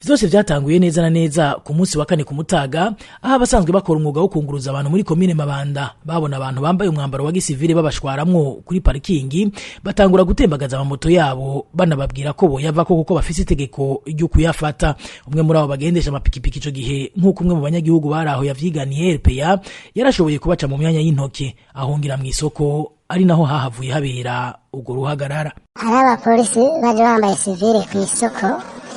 Vyose vyatanguye neza na neza ku munsi wa kane ku mutaga, aho abasanzwe bakora umwuga wo kunguruza abantu muri komine Mabanda babona abantu bambaye umwambaro wa gisivile babashwaramwo kuri parikingi, batangura gutembagaza amamoto yabo, banababwira ko boyavako kuko bafise itegeko ryo kuyafata. Umwe muri abo bagendesha amapikipiki ico gihe, nk'uko umwe mu banyagihugu bari aho yavyiganiye RPA, yarashoboye kubaca mu myanya y'intoke, ahungira mw'isoko, ari naho hahavuye habera urwo ruhagarara. Hari abapolisi baje bambaye sivile ku isoko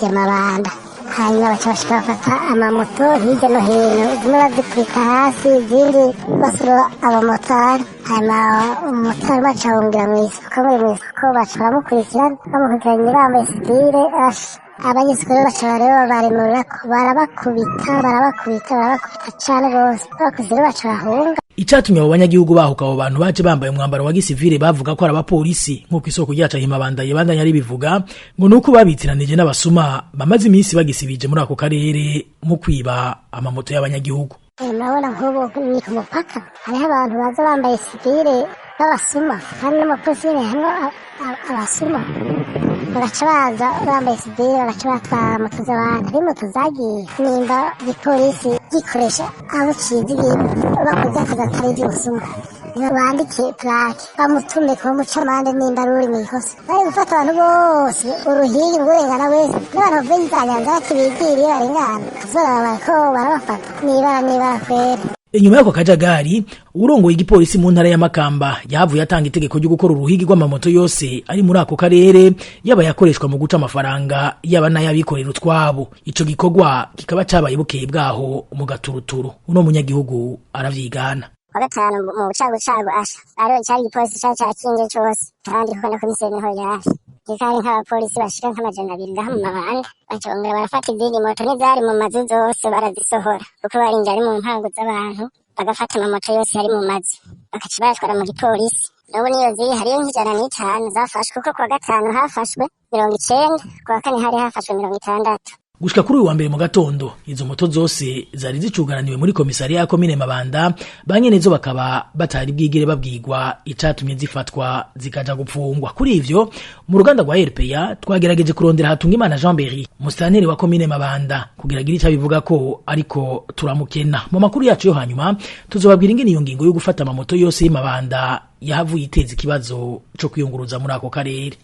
ya Mabanda, hanyuma baca bashika bafata amamoto hirya no hino, zimwe bazikubita hasi, izindi basurura abamotari. Hanyuma umumotari baca ahungira mw'isoko, muri mw'isoko baca baramukurikirana, bamukurikiranye bambaye sivile. Asha, abanyesoko rero baca rero baremurako, barabakubita, barabakubita, barabakubita cane gose. Bakuze rero baca bahunga. Icatumye abo banyagihugu bahuka abo bantu baje bambaye umwambaro wa gisivile bavuga ko ari abapolisi, nk'uko isoko ryacu Mabanda yibandanya ribivuga, ngo nuko babitiranije n'abasuma bamaze iminsi bagisibije muri ako karere mu kwiba amamoto y'abanyagihugu. Murabona nk'ubu ni ku mupaka, hariho abantu baza bambaye sivile b'abasuma, kandi n'amapolisi nyene harimwo abasuma, bagaca baza bambaye sivile, bagaca batwara moto z'abantu. Hari moto zagiye, nimba igipolisi gikoresha abo cizigiye bakoze akazi atari ivy'ubusuma, bandike plaque, bamutume ku mucamanza nimba ari uri mw'ikosa. Bari gufata abantu bose uruhingi, ngurengana wese, n'abantu bavuye za Nyanzarake bigiriye barengana, kazoraba bariko barabafata. Nibara nibara kwera. Inyuma y'ako kajagari, urongoye igipolisi mu ntara ya Makamba yahavuye atanga itegeko ryo gukora uruhigi rw'amamoto yose ari muri ako karere, yaba yakoreshwa mu guca amafaranga, yaba n'ayabikorera utwabo. Ico gikorwa kikaba cabaye bukeye bwaho mu gaturuturu. Uno munyagihugu aravyigana. Wa gatanu mu bucagucagu, asha, ariho cari igipolisi cari cakinje cose, kandi kuko na komiseri niho yari. Hari nk'abapolisi bashika nk'200 ngaha mu Mabanda. Baca bongera barafata izindi moto n'izari mu mazu zose barazisohora, kuko barinjira ari mu mpangu z'abantu, bagafata amamoto yose yari mu mazu, bakaca bayatwara mu gipolisi. N'ubu niyo ziri, hariyo nk'105 zafashwe, kuko kuwa gatanu hafashwe 90, kuwa kane hari hafashwe 60. Gushika kuri uyu wa mbere mu gatondo, izo moto zose zari zicugaraniwe muri komisariya ya komine Mabanda, ba nyenezo bakaba batari bwigere babwirwa icatumye zifatwa zikaja gupfungwa. Kuri ivyo, mu ruganda rwa RPA twagerageje kurondera Hatungimana Jean Berry, musitanteri wa komine Mabanda, kugira agire ico abivuga ko, ariko turamukena. Mu makuru yacu yo hanyuma tuzobabwira ingene iyo ngingo yo gufata amamoto yose y'Imabanda yahavuye iteza ikibazo co kwiyunguruza muri ako karere.